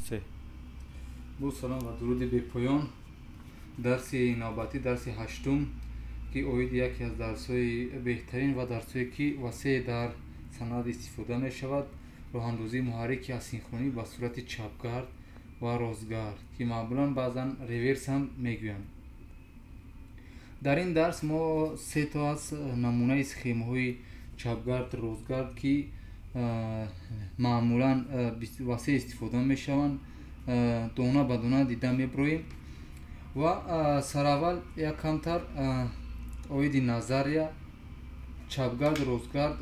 3. Бо салом ва дуруди бепоён. Дарси навбатӣ, дарси ҳаштум, ки оиди яке аз дарсҳои беҳтарин ва дарсҳое ки васеъ дар санъат истифода мешавад, роҳандозии муҳаррики асинхронӣ ба сурати чапгард ва ростгард, ки маъмулан баъзан реверс ҳам мегӯянд. Дар ин дарс мо се то аз намунаи схемаҳои чапгард, ростгард, ки маъмулан васеъ истифода мешаванд, дона ба дона дида меброем. Ва сараввал як камтар оиди назария чапгард, ростгард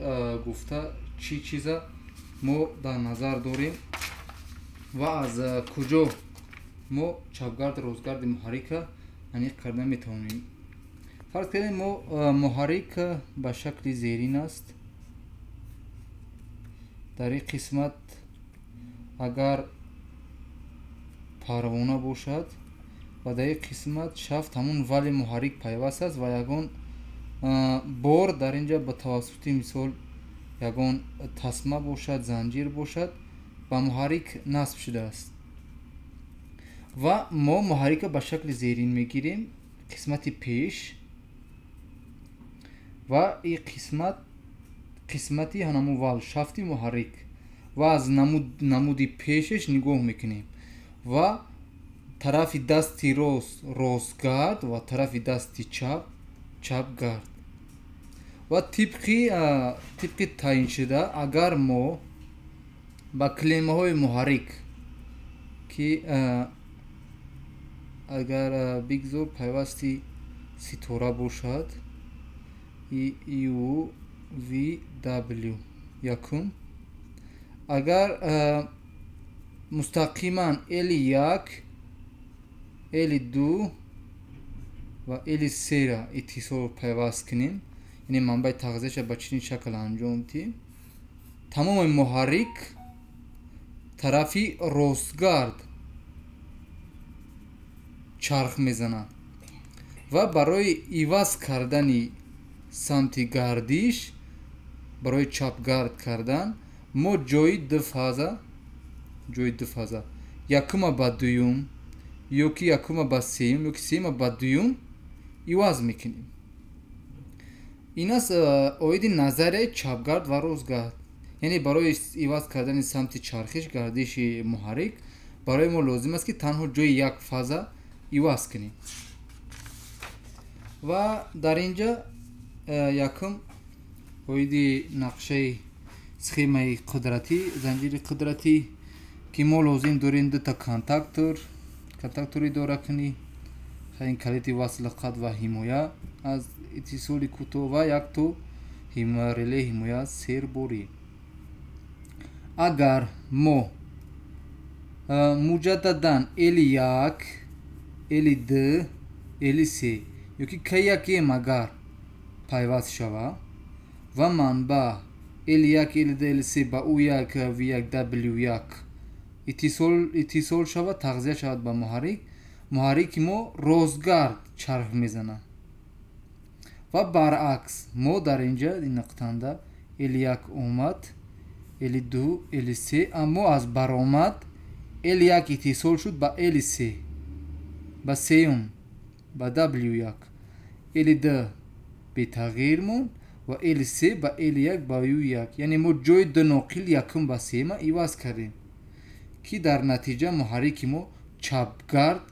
гуфта чӣ чиза мо дар назар дорем ва аз куҷо мо чапгард, ростгарди муҳаррика аниқ карда метавонем. Фарз кардем, мо муҳаррик ба шакли зерин аст. Дар ин қисмат агар парвона бошад ва дар ин қисмат шафт, ҳамун вали муҳаррик пайваст аст ва ягон бор дар инҷа ба тавассути, мисол, ягон тасма бошад, занҷир бошад, ба муҳаррик насб шудааст. Ва мо муҳаррика ба шакли зерин мегирем: қисмати пеш ва ин қисмат, қисмати ҳанамун вал, шафти муҳаррик, ва аз намуди пешеш нигоҳ мекунем ва тарафи дасти рост ростгард ва тарафи дасти чап чапгард. Ва тибқи таъйиншуда, агар мо ба клеммаҳои муҳаррик, ки агар бигзор пайвасти ситора бошад, U, V, W, якум, агар мустақиман L1, L2 ва L3-ра иттисол пайваст кунем, яъне манбаи тағзияша ба чунин шакл анҷом диҳем, тамоми муҳаррик тарафи ростгард чарх мезанад. Ва барои иваз кардани самти гардиш, барои чапгард кардан, мо ҷои ду фаза, якума ба дуюм ё ки якума ба сеюм, ё ки сеюма ба дуюм иваз мекунем. Ин аст оиди назарияи чапгард ва ростгард. Яъне барои иваз кардани самти чархиш, гардиши муҳаррик, барои мо лозим аст, ки танҳо ҷои як фаза иваз кунем. Ва дар инҷа якум оиди нақшаи схемаи қудратӣ, занҷири қудратӣ, ки мо лозим дорем дута контактор, контактори идоракунӣ, ин калиди васли қатъ ва ҳимоя аз иттисоли кӯтоҳ ва якто реле ҳимоя серборӣ. Агар мо муҷаддадан L1, L2, L3 ёки К1М агар пайваст шава ва манбаъ L1, L2, L3 ба U1, V1, W1 иттисол шавад, тағзия шавад ба муҳаррик, муҳаррики мо ростгард чарх мезанад. Ва баръакс, мо дар инҷа ин нуқтанда L1 омад, L2, L3, аммо аз баромад L1 иттисол шуд ба L3, ба сеюм, ба W1, L2 бетағйир монд ва L3 ба L1, ба U1. Яъне мо ҷои ду ноқил, якум ба сеюма иваз кардем, ки дар натиҷа муҳаррики мо чапгард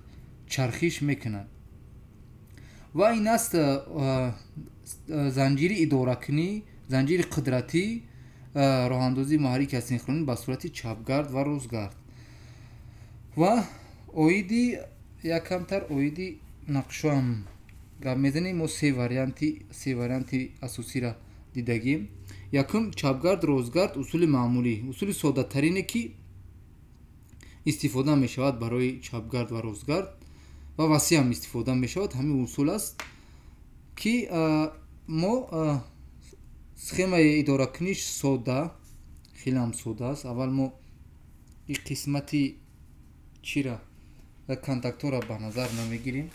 чархиш мекунад. Ва ин аст занҷири идоракунӣ, занҷири қудратӣ роҳандозии муҳаррики асинхронӣ ба сурати чапгард ва ростгард. Ва оиди якамтар оиди нақшоам гап мезанем. Мо се варианти асосиро дидагем. Якум, чапгард, ростгард, усули маъмулӣ, усули соддатарине, ки истифода мешавад барои чапгард ва ростгард ва васеъ ҳам истифода мешавад, ҳамин усул аст, ки мо схемаи идоракуниш содда, хеле ҳам содда аст. Аввал мо ин қисмати чира, контактора ба назар намегирем.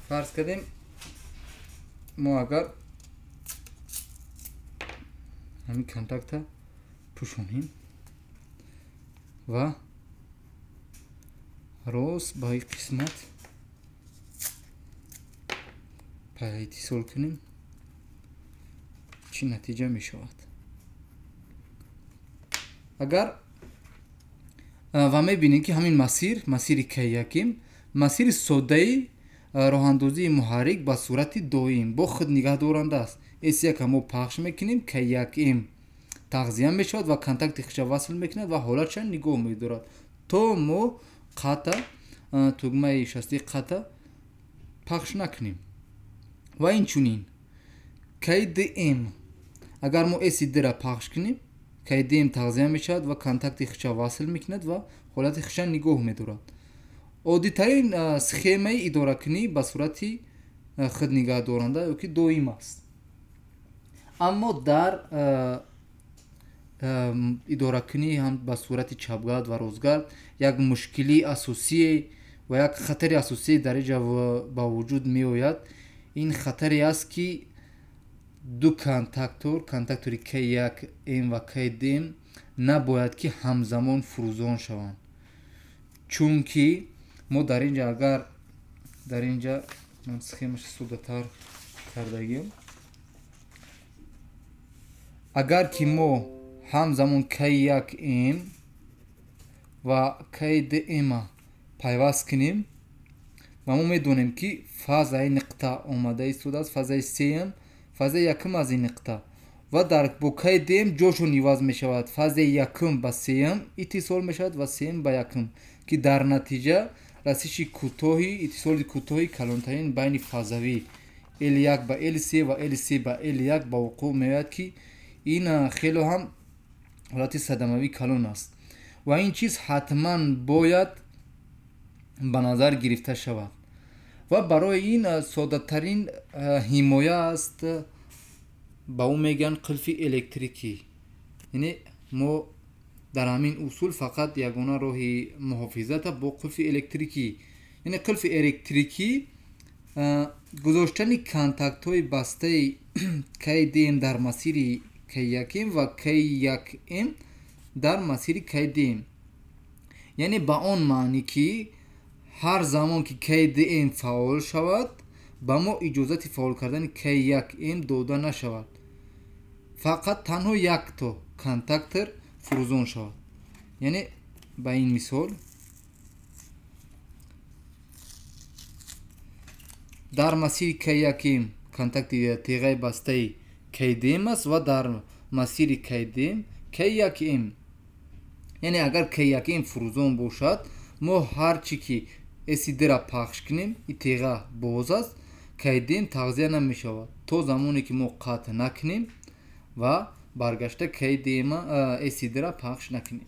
Фарз кардем, мо агар Ҳамин контакта пӯшонем ва рост ба ин қисмат иттисол кунем, чӣ натиҷа мешавад. Агар ва мебинем, ки ҳамин масир, масири К1, масири содаи роҳандозии муҳаррик ба сурати доим бо худ нигаҳдоранда аст. С1 мо пахш мекунем, К1 тағзия мешавад ва контакти худша васл мекунад ва ҳолатша нигоҳ медорад, то мо қатъа, тугмаи шастии қатъа пахш накунем. Ва инчунин КДМ, агар мо С2-ра пахш кунем, КДМ тағзия мешавад ва контакти худша васл мекунад ва ҳолати худша нигоҳ медорад. Оддитарин схемаи идоракунӣ ба сурати худнигаҳдоранда ё ки доим аст. Аммо дар идоракунӣ ҳам ба сурати чапгард ва ростгард як мушкилии асосие ва як хатари асосие дар инҷа ба вуҷуд меояд. Ин хатаре аст, ки ду контактор, контактори К1М ва КДМ, набояд ки ҳамзамон фурӯзон шаванд, чунки мо дар инҷа, агар дар инҷа ман схемаша соддатар кардагим, агар ки мо ҳамзамон К1М ва КДМ пайваст кунем, ва мо медонем, ки фазаи нуқта омада истодааст, фазаи сеюм, фазаи якум аз ин нуқта ва дар бо КДМ ҷошон иваз мешавад. Фазаи якум ба сеюм иттисол мешавад ва сеюм ба якум, ки дар натиҷа расиши кӯтоҳи, иттисоли кӯтоҳи калонтарин байни фазавӣ L1 ба L3 ва L3 ба L1 ба вуқӯъ меояд, ки ин хело ҳам ҳолати садамавии калон аст ва ин чиз ҳатман бояд ба назар гирифта шавад. Ва барои ин соддатарин ҳимоя аст, ба ӯ мегӯянд қулфи электрикӣ. Яъне мо дар ҳамин усул фақат ягона роҳи муҳофизата бо қулфи электрикӣ, яъне қулфи электрикӣ, гузоштани контактҳои бастаи КДМ дар масири К1 ва К1М дар масири КДМ, яъне ба он маънӣ, ки ҳар замон ки КДМ фаъол шавад, ба мо иҷозати фаъол кардани К1М дода нашавад, фақат танҳо якто контактор фурӯзон шавад. Яъне ба ин мисол дар масири К1М контакти теғаи бастаи КДМ аст ва дар масири КДМ К1М. Яъне агар К1М фурӯзон бошад, мо ҳар чӣ ки С2-ра пахш кунем, и теға боз аст, КДМ тағзия намешавад, то замоне ки мо қатъ накунем ва баргашта КДМ С2-ра пахш накунем.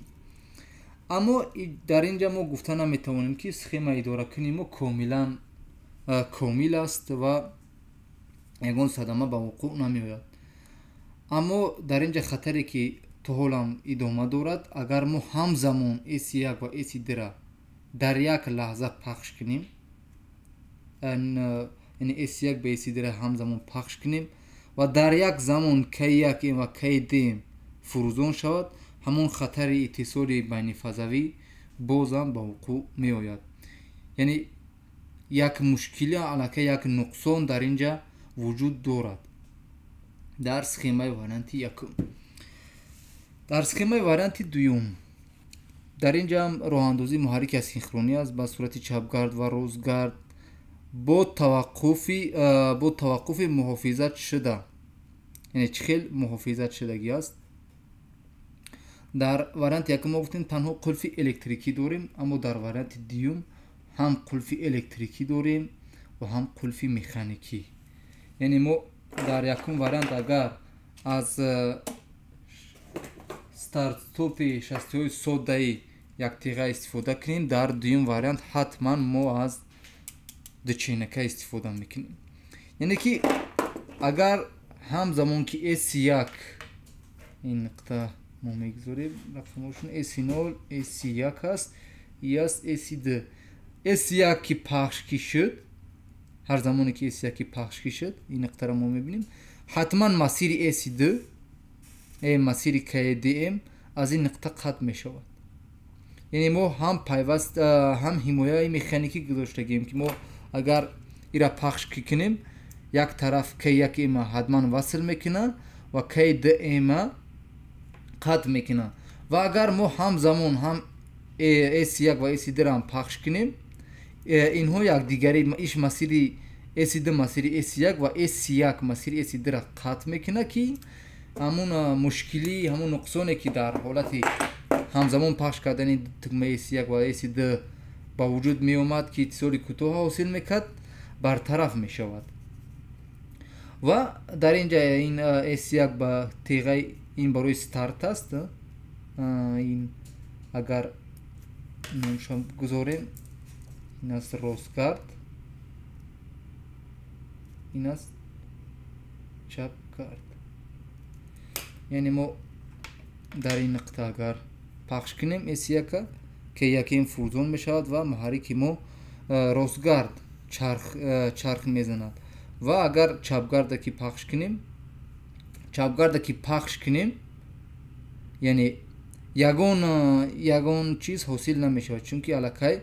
Аммо дар ин ҷа мо гуфта наметавонем, ки схемаи идоракунии мо комилан комил аст ва ягон садама ба вуқӯъ намеояд. Аммо дар ин ҷа хатаре, ки то ҳолам идома дорад, агар мо ҳамзамон С1 ва С2-ра дар як лаҳза пахш кунем, яъне С1 ба С2-ра ҳамзамон пахш кунем ва дар як замон К1М ва КДМ фурӯзон шавад, ҳамон хатари иттисоли байнифазавӣ бозам ба вуқӯъ меояд. Яъне як мушкили, аллакай як нуқсон дар ин ҷа вуҷуд дорад дар схемаи варианти якум. Дар схемаи варианти дуюм дар ин ҷа роҳандозии муҳаррики асинхронӣ аст ба сурати чапгард ва ростгард бо таваққуфи муҳофизат шуда. Яъне чӣ хел муҳофизат шудагӣ аст? Дар варианти якум мо гуфтем, танҳо қулфи электрикӣ дорем, аммо дар варианти дуюм ҳам қулфи электрикӣ дорем ва ҳам қулфи механикӣ. Яъне мо дар якум вариант агар аз стартстопи шастиҳои соддаи яктиға истифода кунем, дар дуюм вариант ҳатман мо аз дученака истифода мекунем. Яъне ки агар ҳамзамон ки С1, ин нуқта мо мегузорем рақамошон, С0, С1 аст, и аст С2, С1 ки пахш ки шуд, ҳар замоне ки С1 ки пахш ки шуд, ин нуқтаро мо мебинем, ҳатман масири С2 Масири КДМ аз ин нуқта қатъ мешавад. Яъне мо ҳам пайваст, ҳам ҳимояи механикӣ гузоштагием, ки мо агар ира пахш кунем, як тараф К1М ҳатман васл мекунад ва КДМ қатъ мекунад. Ва агар мо ҳамзамон ҳам S1 ва S2 ҳам пахш кунем, инҳо якдигари иш масири S2 масири S1 ва S1 масири S2-ро қатъ мекунад, ки ҳамун мушкилӣ, ҳамун нуқсоне, ки дар ҳолати ҳамзамон пахш кардани тугмаи S1 ва S2 ба вуҷуд меомад, ки иттисоли кӯтоҳ ҳосил мекард, бартараф мешавад. Ва дар ин ҷа ин S1 ба теғаи ин барои старт аст. Ин агар номшон гузорем, ин аст ростгард, ин аст чапгард. Яъне мо дар ин нуқта агар пахш кунем S1, К1 фурӯзон мешавад ва муҳаррики мо ростгард чарх мезанад. Ва агар чапгарда ки пахш кунем, яъне ягон чиз ҳосил намешавад, чунки аллакай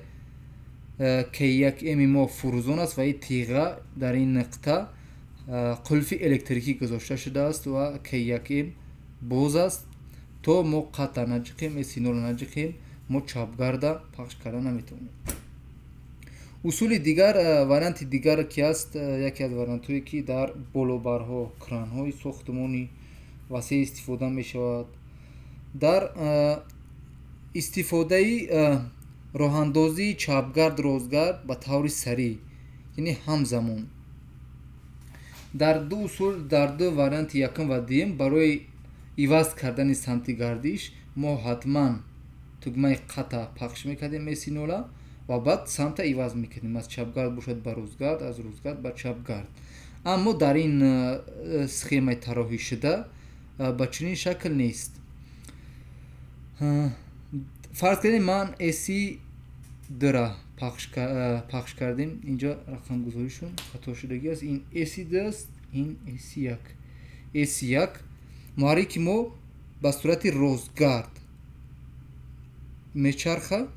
К1М мо фурӯзон аст ва ин тиға дар ин нуқта қулфи электрикӣ гузошта шудааст ва К1М боз аст. То мо қатъа наҷиқем, S0 наҷиқем, мо чапгарда пахш карда наметавонем. Усули дигар, варианти дигар ки аст, яке аз вариантҳое ки дар болобарҳо, кранҳои сохтмонӣ васеъ истифода мешавад, дар истифодаи роҳандозии чапгард ростгард ба таври сарӣ, яъне ҳамзамон. Дар ду усул, дар ду варианти якум ва дуюм, барои иваз кардани самти гардиш мо ҳатман тугмаи қатъа пахш мекардем S0 ва баъд самта иваз мекардем, аз чапгард бошад ба ростгард, аз ростгард ба чапгард. Аммо дар ин схемаи тарроҳӣ шуда ба чунин шакл нест. Фарз кардем ман S2-ра пахш кардем, инҷа рақамгузоришон хато шудагӣ аст. Ин S2 аст, ин S1. S1 муҳаррики мо ба сурати ростгард мечарха,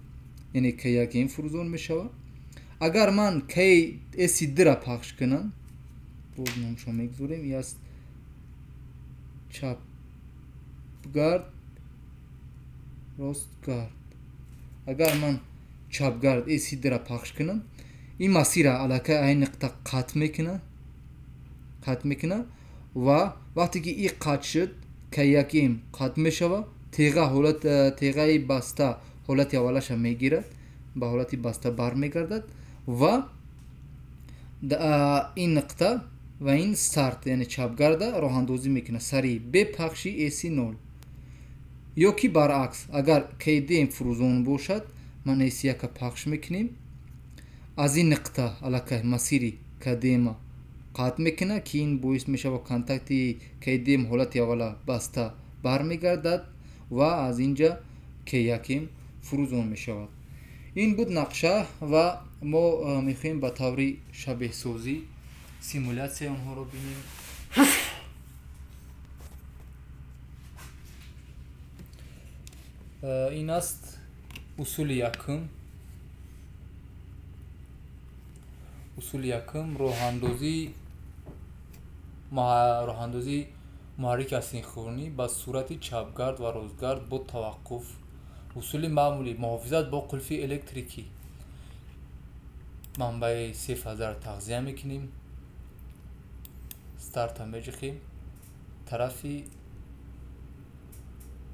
яъне К1 фурӯзон мешавад. Агар ман S2-ра пахш кунам, боз номшо мегузорем, ин аст чапгард ростгард. Агар ман чапгард S2-ра пахш кунам, ин масира аллакай айн нуқта қатъ мекунад ва вақте ки ин қатъ шуд, К1 қатъ мешавад, теғаи баста ҳолати аввалаша мегирад, ба ҳолати баста бармегардад ва ин нуқта ва ин старт, яъне чапгарда роҳандозӣ мекунад сари бепахши S0. Ё ки баръакс, агар КДМ фурӯзон бошад, ман S1 пахш мекунем, аз ин нуқта аллакай масири КДМ қатъ мекунад, ки ин боис мешавад контакти КДМ ҳолати аввала баста бармегардад ва аз ин ҷа К1 фурӯзон мешавад. Ин буд нақша ва мо мехоҳем ба таври шабеҳсозӣ симулятсияи онҳоро бинем. Ин аст усули якум. Усули якум роҳандозии муҳаррики асинхронӣ ба сурати чапгард ва ростгард бо таваққуф. Усули маъмулӣ муҳофизат бо қулфи электрикӣ. Манбаи се фазаро тағзия мекунем, старта меҷиқем, тарафи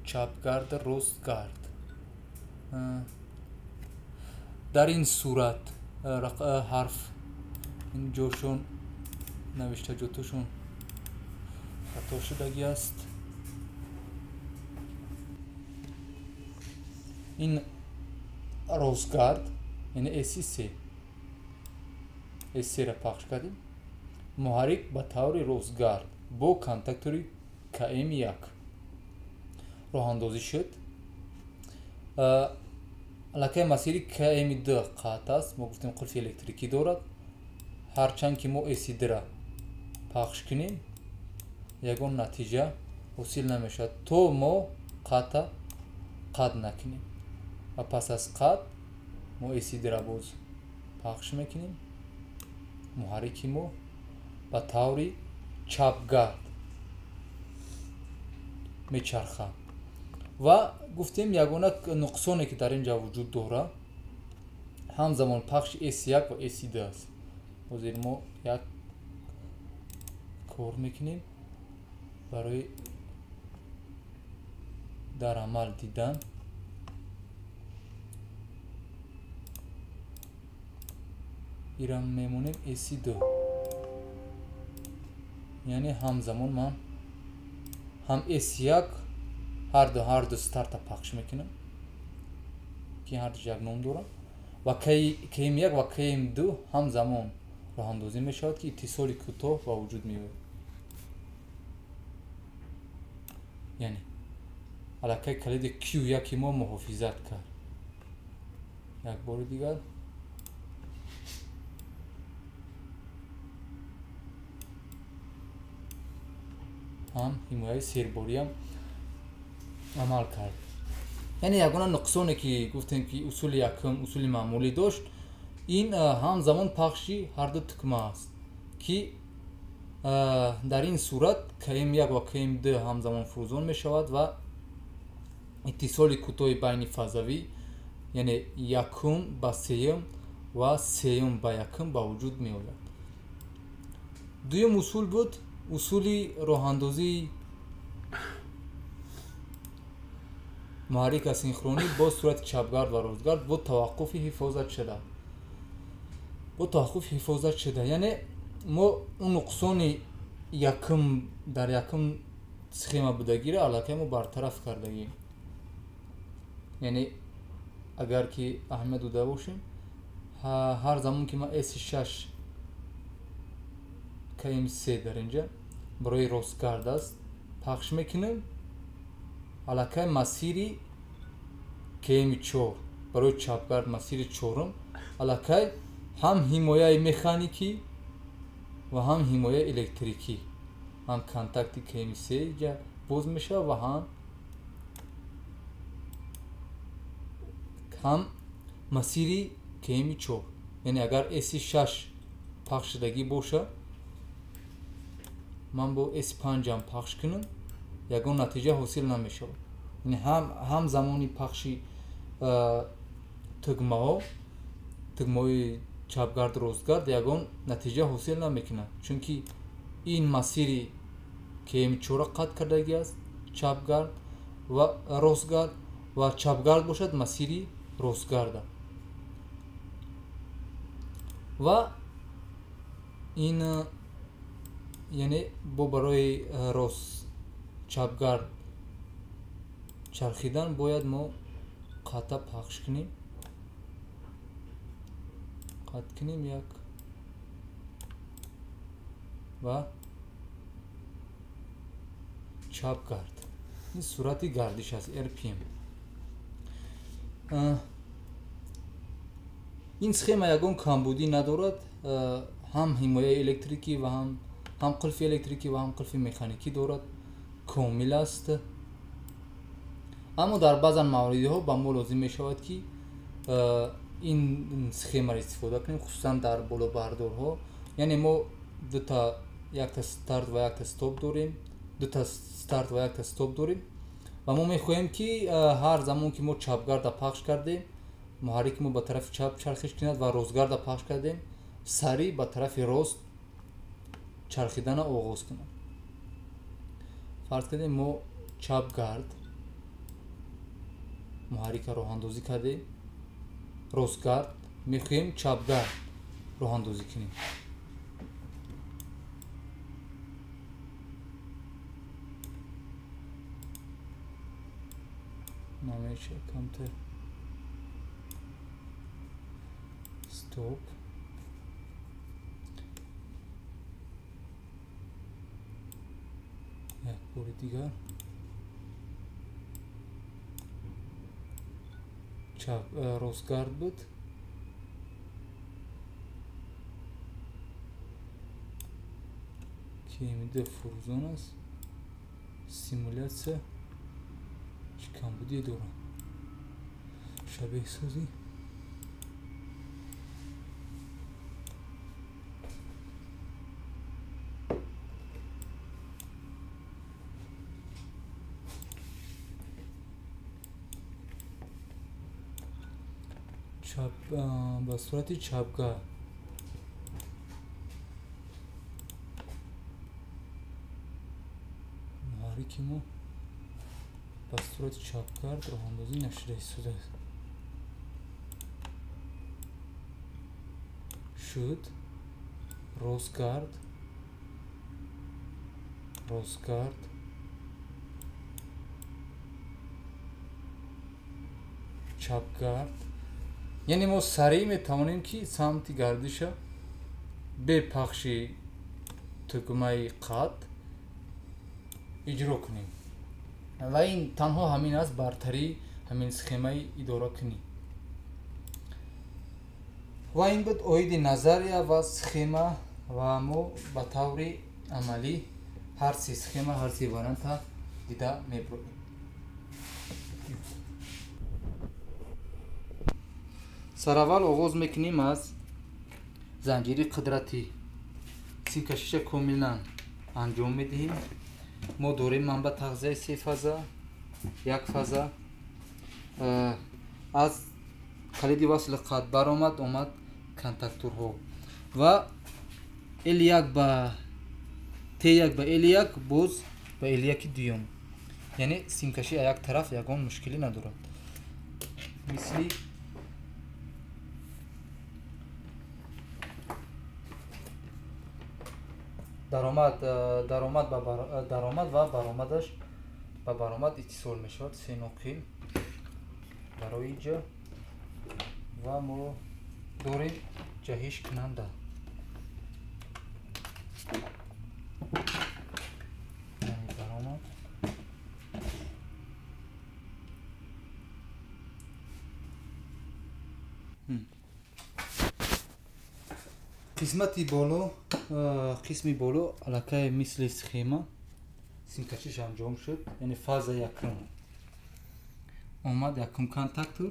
чапгард ростгард. Дар ин сурат ҳарф ин ҷошон навиштаҷотошон хато шудагӣ аст. Ин ростгард, яъне S3, S3-ра пахш кардем. Муҳаррик ба таври ростгард бо контактори КМ1 роҳандозӣ шуд. Аллакай масири КМ2 қатъ аст. Мо гуфтем қулфи электрикӣ дорад. Ҳарчанд ки мо S2-ра пахш кунем, ягон натиҷа ҳосил намешавад то мо қатъа қатъ накунем ва пас аз қатъ мо SID-ра боз пахш мекунем. Муҳаррики мо ба таври чапгард мечархад ва гуфтем ягона нуқсоне ки дар ин ҷо вуҷуд дорад ҳамзамон пахши S1 ва SI2 аст. Ҳозир мо як кор мекунем барои дар амал дидан. Ира мемонем SI2, яъне ҳамзамон ман ҳам S1 ҳар ду старта пахш мекунам ки ҳардуш як ном дорад ва KM1 ва KM2 ҳамзамон роҳандозӣ мешавад ки иттисоли кӯтоҳ ба вуҷуд меояд. Яъне аллакай калиди Q1 мо муҳофизат кард. Як бори дигар ҳам ҳимояи сербориам амал кард. Яъне ягона нуқсоне ки гуфтем ки усули якум усули маъмулӣ дошт, ин ҳамзамон пахши ҳарду тукма аст ки дар ин сурат KM1 ва KM2 ҳамзамон фурӯзон мешавад ва иттисоли кӯтоҳи байни фазавӣ, яъне якум ба сеюм ва сеюм ба якум ба вуҷуд меояд. Дуюм усул буд усули роҳандозии муҳаррик асинхронӣ бо сурати чапгард ва ростгард бо таваққуфи ҳифозатшуда. Бо таваққуфи ҳифозатшуда, яъне мо он нуқсони якум дар якум схема будагиро аллакай мо бартараф кардагем. Яъне агар ки аҳамият дода бошем, ҳар замон ки ман S6 KM3 дар инҷа барои ростгард аст пахш мекунем, аллакай масири KM4 барои чапгард масири чорум аллакай ҳам ҳимояи механикӣ ва ҳам ҳимояи электрикӣ, ҳам контакти KM3 ҷа боз мешавад ва ҳам масири KM4. Яъне агар S6 пахш шудагӣ бошад, ман бо S5 ам пахш кунам, ягон натиҷа ҳосил намешавад. Яъне ҳам замони пахши тугмаҳои чапгард ростгард ягон натиҷа ҳосил намекунад, чунки ин масири KM4 қатъ кардагӣ аст чапгард ва ростгард, ва чапгард бошад масири ростгарда. Ва ин яъне бо барои рост чапгард чархидан бояд мо қатъа пахш кунем, қатъ кунем як ва чапгард. Ин сурати гардиш аст RPM. Ин схема ягон камбудӣ надорад, ҳам ҳимояи электрикӣ ва ҳам қулфи электрикӣ ва ҳам қулфи механикӣ дорад, комил аст. Аммо дар баъзан мавридҳо ба мо лозим мешавад ки ин схемаро истифода кунем, хусусан дар болобардорҳо. Яъне мо дута якта старт ва якта стоп дорем, дута старт ва якта стоп дорем ва мо мехоҳем ки ҳар замон ки мо чапгарда пахш кардем, муҳаррики мо ба тарафи чап чархиш кунад ва ростгарда пахш кардем, сариъ ба тарафи рост чархидана оғоз кунад. Фарз кардем мо чапгард муҳаррика роҳандозӣ кардем, ростгард мехоҳем чапгард роҳандозӣ кунем. Намеша камтар стоп. Як бори дигар чап ростгард буд. KM2 фурӯзон аст. Симулятсия чӣ камбудие дорад? Шабеҳсозӣ. Ба сурати чапга муҳаррики мо ба сурати чапгард роҳандозӣ нашуда истодааст. Шуд, ростгард, ростгард, чапгард. Яъне мо сариъ метавонем, ки самти гардиша бе пахши тугмаи қат иҷро кунем. Ва ин танҳо ҳамин аст бартарии ҳамин схемаи идоракунӣ. Ва ин буд оиди назария ва схема, ва мо ба таври амалӣ ҳар се схема, ҳар се варианта дида мебурем. Сараввал оғоз мекунем аз занҷири қудратӣ. Симкашиша комилан анҷом медиҳем. Мо дорем манбаъ тағзияи се фаза, як фаза. Аз калиди васли қат баромад, омад контакторҳо ва L1 ба T1 ба L1 боз ба L1 дуюм. Яъне симкашӣ аз як тараф ягон мушкилӣ надорад. Мисли даромад ва баромадаш ба баромад иттисол мешавад се ноқил барои ҷа, ва мо дорем ҷаҳишкунанда. Яъне баромад қисмати боло, қисми боло аллакай мисли схема симкашиш анҷом шуд. Яъне фаза якум омад, якум контактор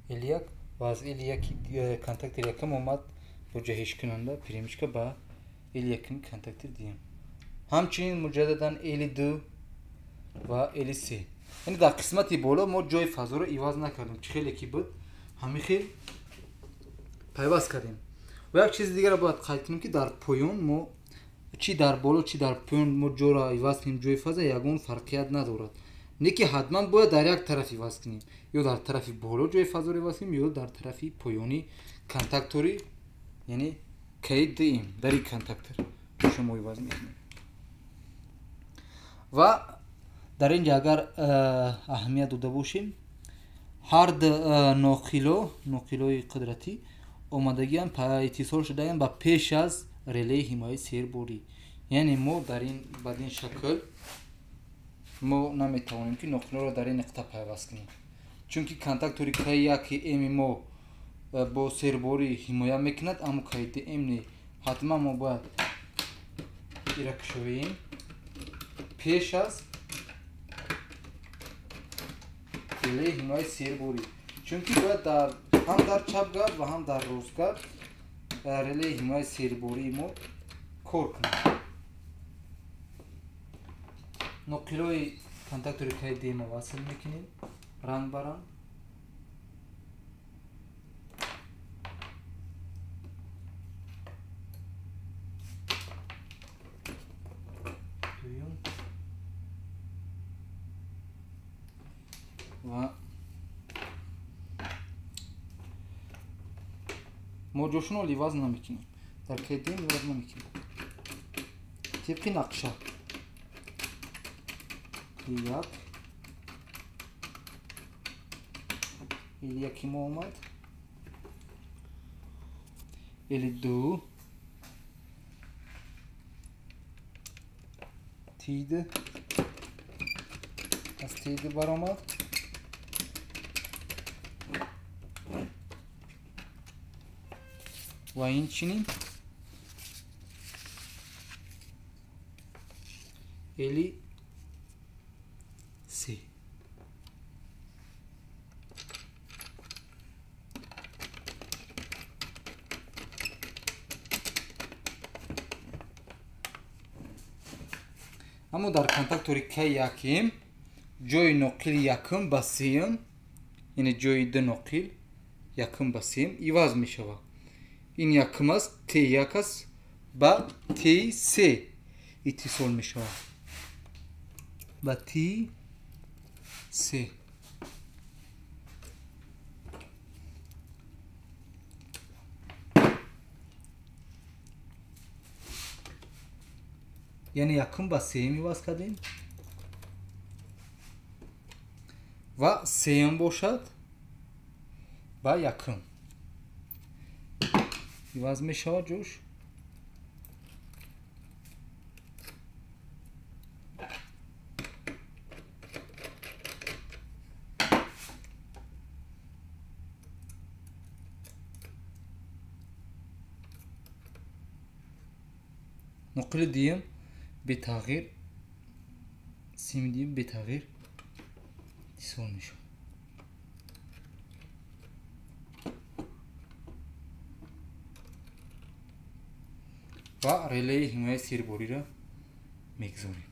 L1 ва аз L1 контактор якум омад бо ҷаҳишкунанда перемычка ба L1 контактор дуюм. Ҳамчунин муҷаддадан L2 ва L3. Яъне дар қисмати боло мо ҷои фазоро иваз накардем, чӣ хеле ки буд ҳамин хел пайваст кардем. Ва як чизи дигарро бояд қайд кунем, ки дар поён мо чӣ дар боло чӣ дар поён мо ҷоро иваз кунем, ҷои фаза ягон фарқият надорад. Не ки ҳатман бояд дар як тараф иваз кунем, ё дар тарафи боло ҷои фазоро иваз кунем, ё дар тарафи поёни контактори, яъне КДМ дар ин контактор шумо иваз мекунем. Ва дар ин ҷо агар аҳамият дода бошем, ҳар ноқилои қудратӣ омадагиам иттисол шудаам ба пеш аз релеи ҳимояи серборӣ. Яъне мо дар ин бадин шакл мо наметавонем, ки ноқилоро дар ин нуқта пайваст кунем, чунки контактори К1 М мо бо серборӣ ҳимоя мекунад, аммо КДМ не. Ҳатман мо бояд ира кушоем пеш аз релеи ҳимояи серборӣ, чунки бояд ҳам дар чапгард ва ҳам дар ростгард релеи ҳимояи сербории мо кор кунад. Ноқилои контактори КДМ васл мекунем ранг ба ранг. Дуюм ва мо ҷошунро иваз намекунем, дар КДМ иваз намекунем. Тибқи нақша як L1 мо омад, L2 T2 аз T2 баромад, ва инчунин L се. Аммо дар контактори К1 ҷои ноқили якум ба сеюм, яъне ҷои ду ноқил якум ба сеюм иваз мешавад. Ин якум аст, Т1 аст, ба Т3 иттисол мешавад. Ба Т3. Яъне якум ба сеюм иваз кардем ва сеюм бошад ба якум иваз мешавад ҷош. Ноқили дуюм бетағйир, сими дуюм бетағйир иттисол мешавад. Ва релеи ҳимояи сербориро мегузорем.